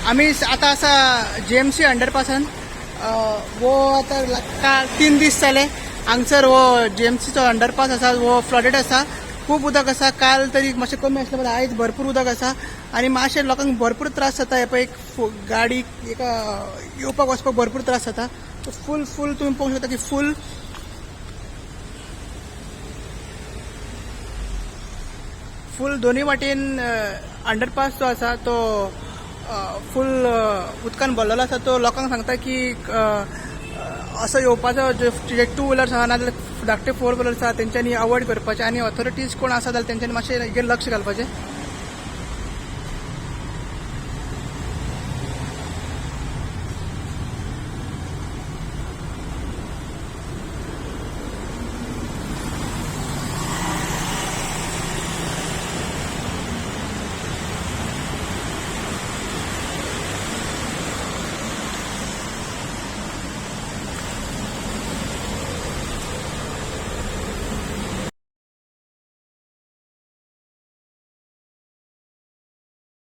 आमी आतां आसा जीएमसी अंडरपासान. वो आतां काल 3 दीस जाले हांगसर हो जीएमसीचो अंडरपास आसा, हो फ्लडेड आसा. खूब उदक आसा. काल तरी मातशें कमी आसलें, पण आयज भरपूर उदक आसा आनी मातशें लोकांक भरपूर त्रास जाता. हे पळय, एक गाडी एका येवपाक वचपाक भरपूर त्रास जाता. फूल फूल तुमी पळोवंक शकता की फूल फूल दोन्ही वाटेन अंडरपास जो आसा तो फूल उदकान भरलेलो आसा. तो लोकांक सांगता की असो येवपाचो जे टू व्हिलर्स आहा नाजाल्यार धाकटे फोर व्हिलर्स आहा, तेंच्यांनी अवॉयड करपाचें आनी ऑथॉरिटीज कोण आसा जाल्यार तेंच्यांनी मातशें हेजेर लक्ष घालपाचें.